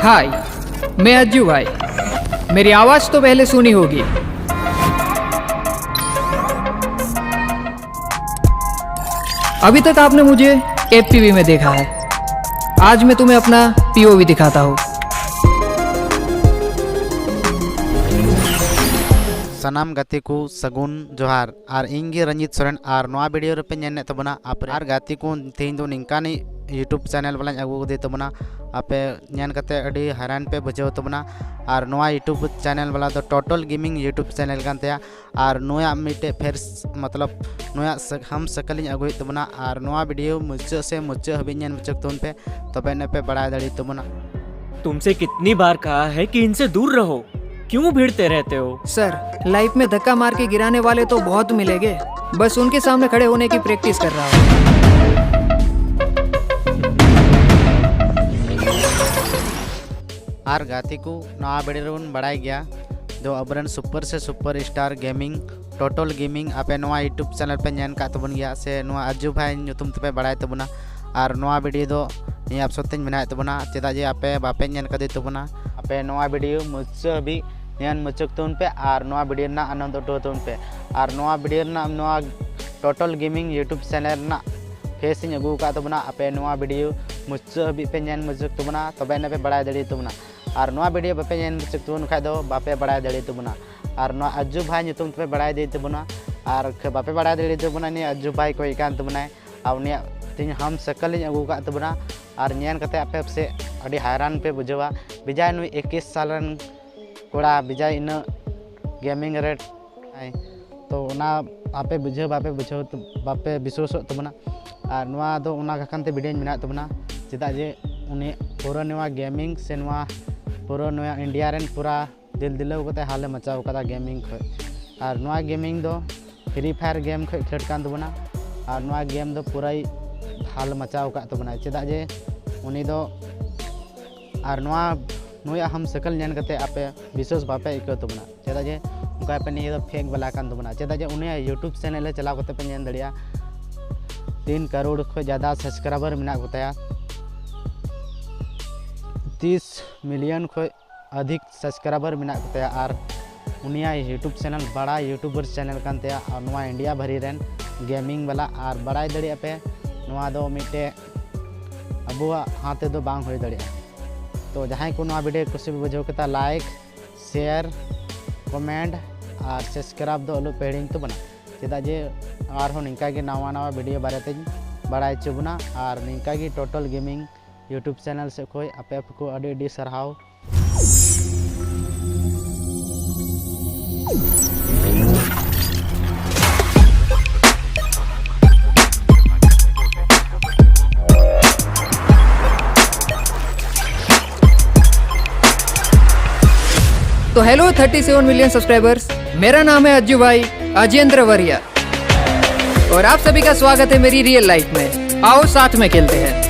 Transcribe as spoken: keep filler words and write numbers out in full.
हाय, मैं अज्जू भाई। मेरी आवाज तो पहले सुनी होगी। अभी तक आपने मुझे एफ टी वी में देखा है। आज मैं तुम्हें अपना पी ओ वी दिखाता हूँ। ᱥᱟᱱᱟᱢ ᱜᱟᱛᱮ ᱠᱚ ᱥᱟᱹᱜᱩᱱ ᱡᱚᱦᱟᱨ᱾ ᱟᱨ ᱤᱧ ᱜᱮ ᱨᱚᱧᱡᱤᱛ ᱥᱚᱨᱮᱱ᱾ ᱟᱨ ᱱᱚᱣᱟ ᱵᱷᱤᱰᱤᱭᱳ ᱨᱮᱯᱮ ᱧᱮᱞᱮᱫ ᱛᱟᱵᱚᱱᱟ ᱟᱯᱮ ᱟᱨ ᱜᱟᱛᱮ ᱠᱚ, ᱛᱮᱦᱮᱧ ᱫᱚ ᱱᱤᱝᱠᱟᱱᱤᱡ YouTube ᱪᱮᱱᱮᱞ ᱵᱟᱞᱟᱧ ᱟᱹᱜᱩ ᱟᱠᱟᱫᱮ ᱛᱟᱵᱚᱱᱟ᱾ ᱟᱯᱮ ᱧᱮᱞ ᱠᱟᱛᱮ ᱟᱹᱰᱤ ᱦᱟᱭᱨᱟᱱ ᱯᱮ ᱵᱩᱡᱷᱟᱹᱣ ᱛᱟᱵᱚᱱᱟ᱾ ᱟᱨ ᱱᱚᱣᱟ YouTube ᱪᱮᱱᱮᱞ ᱵᱟᱞᱟ ᱫᱚ ᱴᱳᱴᱚᱞ ᱜᱮᱢᱤᱝ YouTube ᱪᱮᱱᱮᱞ ᱠᱟᱱ ᱛᱟᱭᱟ᱾ ᱟᱨ ᱱᱩᱭᱟᱜ ᱢᱤᱫᱴᱮᱡ ᱯᱷᱮᱨᱥ ᱢᱚᱛᱞᱚᱵ ᱱᱩᱭᱟᱜ ᱥᱟ- ᱦᱟᱢ ᱥᱟᱠᱟᱞᱤᱧ ᱟᱹᱜᱩᱭᱮᱫ ᱛᱟᱵᱚᱱᱟ᱾ ᱟᱨ ᱱᱚᱣᱟ ᱵᱷᱤᱰᱤᱭᱳ ᱢᱩᱪᱟᱹᱫ ᱥᱮ ᱢᱩᱪᱟᱹᱫ ᱦᱟᱹᱵᱤᱡ ᱧᱮᱞ ᱢᱩᱪᱟᱹᱫ ᱛᱟᱵᱚᱱ ᱯᱮ, ᱛᱚᱵᱮ ᱟᱹᱱᱤᱡ ᱯᱮ ᱵᱟᱲᱟᱭ ᱫᱟᱲᱮᱭᱟᱜ ᱛᱟᱵᱚᱱᱟ᱾ तुमसे कितनी बार कहा है कि इनसे दूर रहो, क्यों भिड़ते रहते हो? सर, लाइफ में धक्का मार के गिराने वाले तो बहुत मिलेंगे, बस उनके सामने खड़े होने की प्रैक्टिस कर रहा हूँ। ᱟᱨ ᱜᱟᱛᱮ ᱠᱚ, ᱱᱚᱣᱟ ᱵᱷᱤᱰᱤᱭᱳ ᱨᱮᱵᱚᱱ ᱵᱟᱲᱟᱭ ᱜᱮᱭᱟ ᱫᱚ ᱟᱵᱚᱨᱮᱱ ᱥᱩᱯᱟᱨ ᱥᱮ ᱥᱩᱯᱟᱨ ᱥᱴᱟᱨ ᱜᱮᱢᱤᱝ, ᱴᱳᱴᱚᱞ ᱜᱮᱢᱤᱝ, ᱟᱯᱮ ᱱᱚᱣᱟ YouTube ᱪᱮᱱᱮᱞ ᱯᱮ ᱧᱮᱞ ᱠᱟᱜ ᱛᱟᱵᱚᱱ ᱜᱮᱭᱟ ᱥᱮ ᱱᱚᱣᱟ ᱟᱡᱩ ᱵᱷᱟᱭ ᱧᱩᱛᱩᱢ ᱛᱮᱯᱮ ᱵᱟᱲᱟᱭ ᱛᱟᱵᱚᱱᱟ᱾ ᱟᱨ ᱱᱚᱣᱟ ᱵᱷᱤᱰᱤᱭᱳ ᱫᱚ ᱱᱤᱭᱟᱹ ᱟᱯᱥᱚᱨ ᱛᱮᱧ ᱵᱮᱱᱟᱣᱮᱫ ᱛᱟᱵᱚᱱᱟ, ᱪᱮᱫᱟᱜ ᱡᱮ ᱟᱯᱮ ᱵᱟᱯᱮ ᱧᱮᱞ ᱠᱟᱫᱮ ᱛᱟᱵᱚᱱᱟ᱾ ᱟᱯᱮ ᱱᱚᱣᱟ ᱵᱷᱤᱰᱤᱭᱳ ᱢᱩᱪᱟᱹᱫ ᱦᱟᱹᱵᱤᱡ ᱧᱮᱞ ᱢᱩᱪᱟᱹᱫ ᱛᱟᱵᱚᱱ ᱯᱮ ᱟᱨ ᱱᱚᱣᱟ ᱵᱷᱤᱰᱤᱭᱳ ᱨᱮᱱᱟᱜ ᱟᱱᱚᱱᱫ ᱩᱴᱷᱟᱹᱣ ᱛᱟᱵᱚᱱ ᱯᱮ᱾ ᱟᱨ ᱱᱚᱣᱟ ᱵᱷᱤᱰᱤᱭᱳ ᱨᱮᱱᱟᱜ ᱱᱚᱣᱟ ᱴᱳᱴᱚᱞ ᱜᱮᱢᱤᱝ YouTube ᱪᱮᱱᱮᱞ ᱨᱮᱱᱟᱜ ᱯᱷᱮᱥ ᱤᱧ ᱟᱹᱜᱩ ᱟᱠᱟᱫ ᱛᱟᱵᱚᱱᱟ᱾ ᱟᱯᱮ ᱱᱚᱣᱟ ᱵᱷᱤᱰᱤᱭᱳ ᱢᱩᱪᱟᱹᱫ ᱦᱟᱹᱵᱤᱡ ᱯᱮ ᱧᱮᱞ ᱢᱩᱪᱟᱹᱫ ᱛᱟᱵᱚᱱᱟ, ᱛᱚᱵᱮ ᱟᱹᱱᱤᱡ ᱯᱮ ᱵᱟᱲᱟᱭ ᱫᱟᱲᱮᱭᱟᱜ ᱛᱟᱵᱚᱱᱟ᱾ ᱟᱨ ᱱᱚᱣᱟ ᱵᱷᱤᱰᱤᱭᱳ ᱵᱟᱯᱮ ᱧᱮᱞ ᱢᱩᱪᱟᱹᱫ ᱛᱟᱵᱚᱱ ᱠᱷᱟᱡ ᱫᱚ ᱵᱟᱯᱮ ᱵᱟᱲᱟᱭ ᱫᱟᱲᱮᱭᱟᱜ ᱛᱟᱵᱚᱱᱟ᱾ ᱟᱨ ᱱᱚᱣᱟ ᱟᱡᱩ ᱵᱷᱟᱭ ᱧᱩᱛᱩᱢ ᱛᱮᱯᱮ ᱵᱟᱲᱟᱭ ᱫᱟᱲᱮᱭᱟᱜ ᱛᱟᱵᱚᱱᱟ᱾ ᱟᱨ ᱠᱷ- ᱵᱟᱯᱮ ᱵᱟᱲᱟᱭ ᱫᱟᱲᱮᱭᱟᱜ ᱛᱟᱵᱚᱱᱟ, ᱱᱤᱭᱟᱹ ᱟᱡᱩ ᱵᱷᱟᱭ ᱠᱚᱭ ᱠᱟᱱ ᱛᱟᱵᱚᱱᱟᱭ᱾ ᱟᱨ ᱩᱱᱤᱭᱟᱜ ᱛᱮᱦᱮᱧ ᱦᱟᱢ ᱥᱟᱠᱟᱞᱤᱧ ᱟᱹᱜᱩ ᱟᱠᱟᱫ ᱛᱟᱵᱚᱱᱟ᱾ ᱟᱨ ᱧᱮᱞ ᱠᱟᱛᱮ ᱟᱯᱮ ᱯᱟᱥᱮᱡ ᱟᱹᱰᱤ ᱦᱟᱭᱨᱟᱱ ᱯᱮ ᱵᱩᱡᱷᱟᱹᱣᱟ, ᱵᱮᱡᱟᱭ ᱱᱩᱭ ᱮᱠᱤᱥ ᱥᱟᱞ ᱨᱮᱱ ᱠᱚᱲᱟ ᱵᱮᱡᱟᱭ ᱤᱱᱟᱹᱜ ᱜᱮᱢᱤᱝ ᱨᱮ ᱟᱭ᱾ ᱛᱚ ᱚᱱᱟ ᱟᱯᱮ ᱵᱩᱡᱷᱟᱹᱣ ᱵᱟᱯᱮ ᱵᱩᱡᱷᱟᱹᱣ ᱵᱟᱯᱮ ᱵᱤᱥᱣᱟᱥᱚᱜ ᱛᱟᱵᱚᱱᱟ᱾ ᱟᱨ ᱱᱚᱣᱟ ᱫᱚ ᱚᱱᱟ ᱠᱟᱠᱷᱟᱱ ᱛᱮ ᱵᱷᱤᱰᱤᱭᱳᱧ ᱵᱮᱱᱟᱣᱮᱫ ᱛᱟᱵᱚᱱᱟ, ᱪᱮᱫᱟᱜ ᱡᱮ ᱩᱱᱤ ᱯᱩᱨᱟᱹ ᱱᱚᱣᱟ ᱜᱮᱢᱤᱝ ᱥᱮ ᱱᱚᱣᱟ ᱯᱩᱨᱟᱹ ᱱᱚᱣᱟ ᱤᱱᱰᱤᱭᱟ ᱨᱮᱱ ᱯᱩᱨᱟ ᱫᱤᱞ ᱫᱤᱞᱟᱹᱣ ᱠᱟᱛᱮ ᱦᱟᱞᱮ ᱢᱟᱪᱟᱣ ᱠᱟᱫᱟ ᱜᱮᱢᱤᱝ ᱠᱷᱚᱡ᱾ ᱟᱨ ᱱᱚᱣᱟ ᱜᱮᱢᱤᱝ ᱫᱚ ᱯᱷᱨᱤ ᱯᱷᱟᱭᱟᱨ ᱜᱮᱢ ᱠᱷᱚᱡ ᱠᱷᱮᱞᱳᱰ ᱠᱟᱱ ᱛᱟᱵᱚᱱᱟ᱾ ᱟᱨ ᱱᱚᱣᱟ ᱜᱮᱢ ᱫᱚ ᱯᱩᱨᱟᱹᱭ ᱦᱟᱞ ᱢᱟᱪᱟᱣ ᱟᱠᱟᱫ ᱛᱟᱵᱚᱱᱟᱭ, ᱪᱮᱫᱟᱜ ᱡᱮ ᱩᱱᱤ ᱫᱚ ᱟᱨ ᱱᱚᱣᱟ ᱱᱩᱭᱟᱜ ᱦᱟᱢ ᱥᱟᱠᱟᱞ ᱧᱮᱞ ᱠᱟᱛᱮ ᱟᱯᱮ ᱵᱤᱥᱣᱟᱥ ᱵᱟᱯᱮ ᱟᱹᱭᱠᱟᱹᱣ ᱛᱟᱵᱚᱱᱟ, ᱪᱮᱫᱟᱜ ᱡᱮ ᱚᱱᱠᱟ ᱯᱮ ᱱᱤᱭᱟᱹ ᱫᱚ ᱯᱷᱮᱠ ᱵᱟᱞᱟ ᱠᱟᱱ ᱛᱟᱵᱚᱱᱟ᱾ ᱪᱮᱫᱟᱜ ᱡᱮ ᱩᱱᱤᱭᱟᱜ YouTube ᱪᱮᱱᱮᱞ ᱨᱮ ᱪᱟᱞᱟᱣ ᱠᱟᱛᱮ ᱯᱮ ᱧᱮᱞ ᱫᱟᱲᱮᱭᱟᱜᱼᱟ, ᱛᱤᱱ ᱠᱟᱨᱳᱲ ᱠᱷᱚᱡ ᱡᱟᱫᱟ ᱥᱟᱵᱥᱠᱨᱟᱭᱵᱟᱨ ᱢᱮᱱᱟᱜ ᱠᱚᱛᱟᱭᱟ᱾ ᱛᱤᱥ ᱢᱤᱞᱤᱭᱚᱱ ᱠᱷᱚᱱ ᱟᱫᱷᱤᱠ ᱥᱟᱵᱥᱠᱨᱟᱭᱵᱟᱨ ᱢᱮᱱᱟᱜ ᱠᱚ ᱛᱟᱭᱟ᱾ ᱟᱨ ᱩᱱᱤᱭᱟᱜ YouTube ᱪᱮᱱᱮᱞ ᱵᱟᱲᱟ ᱭᱩᱴᱩᱵᱟᱨ ᱪᱮᱱᱮᱞ ᱠᱟᱱ ᱛᱟᱭᱟ, ᱟᱨ ᱱᱚᱣᱟ ᱤᱱᱰᱤᱭᱟ ᱵᱷᱟᱹᱨᱤ ᱨᱮᱱ ᱜᱮᱢᱤᱝ ᱵᱟᱞᱟ᱾ ᱟᱨ ᱵᱟᱲᱟᱭ ᱫᱟᱲᱮᱭᱟᱜᱼᱟ ᱯᱮ, ᱱᱚᱣᱟ ᱫᱚ ᱢᱤᱫᱴᱮᱡ ᱟᱵᱚᱣᱟᱜ ᱦᱟᱛ ᱛᱮᱫᱚ ᱵᱟᱝ ᱦᱩᱭ ᱫᱟᱲᱮᱭᱟᱜᱼᱟ᱾ ᱛᱚ ᱡᱟᱦᱟᱸᱭ ᱠᱚ ᱱᱚᱣᱟ ᱵᱷᱤᱰᱤᱭᱳ ᱠᱩᱥᱤ ᱯᱮ ᱵᱩᱡᱷᱟᱹᱣ ᱠᱮᱫᱟ, ᱞᱟᱭᱤᱠ, ᱥᱮᱭᱟᱨ, ᱠᱚᱢᱮᱱᱴ ᱟᱨ ᱥᱟᱵᱥᱠᱨᱟᱭᱤᱵ ᱫᱚ ᱟᱞᱚ ᱯᱮ ᱦᱤᱲᱤᱧ ᱛᱟᱵᱚᱱᱟ, ᱪᱮᱫᱟᱜ ᱡᱮ ᱟᱨᱦᱚᱸ ᱱᱤᱝᱠᱟ ᱜᱮ ᱱᱟᱣᱟ ᱱᱟᱣᱟ ᱵᱷᱤᱰᱤᱭᱳ ᱵᱟᱨᱮ ᱛᱮᱧ ᱵᱟᱲᱟᱭ ᱦᱚᱪᱚ ᱵᱚᱱᱟ᱾ ᱟᱨ ᱱᱤᱝᱠᱟ ᱜᱮ ᱴᱳᱴᱟᱞ ᱜᱮᱢᱤᱝ YouTube ᱪᱮᱱᱮᱞ ᱥᱮᱫ ᱠᱷᱚᱱ ᱟᱯᱮ ᱟᱯᱮ ᱠᱚ ᱟᱹᱰᱤ ᱟᱹᱰᱤ ᱥᱟᱨᱦᱟᱣ᱾ तो hello thirty seven million subscribers, मेरा नाम है अज्जू भाई, अजेंद्र वरिया, और आप सभी का स्वागत है मेरी रियल लाइफ में। आओ साथ में खेलते हैं।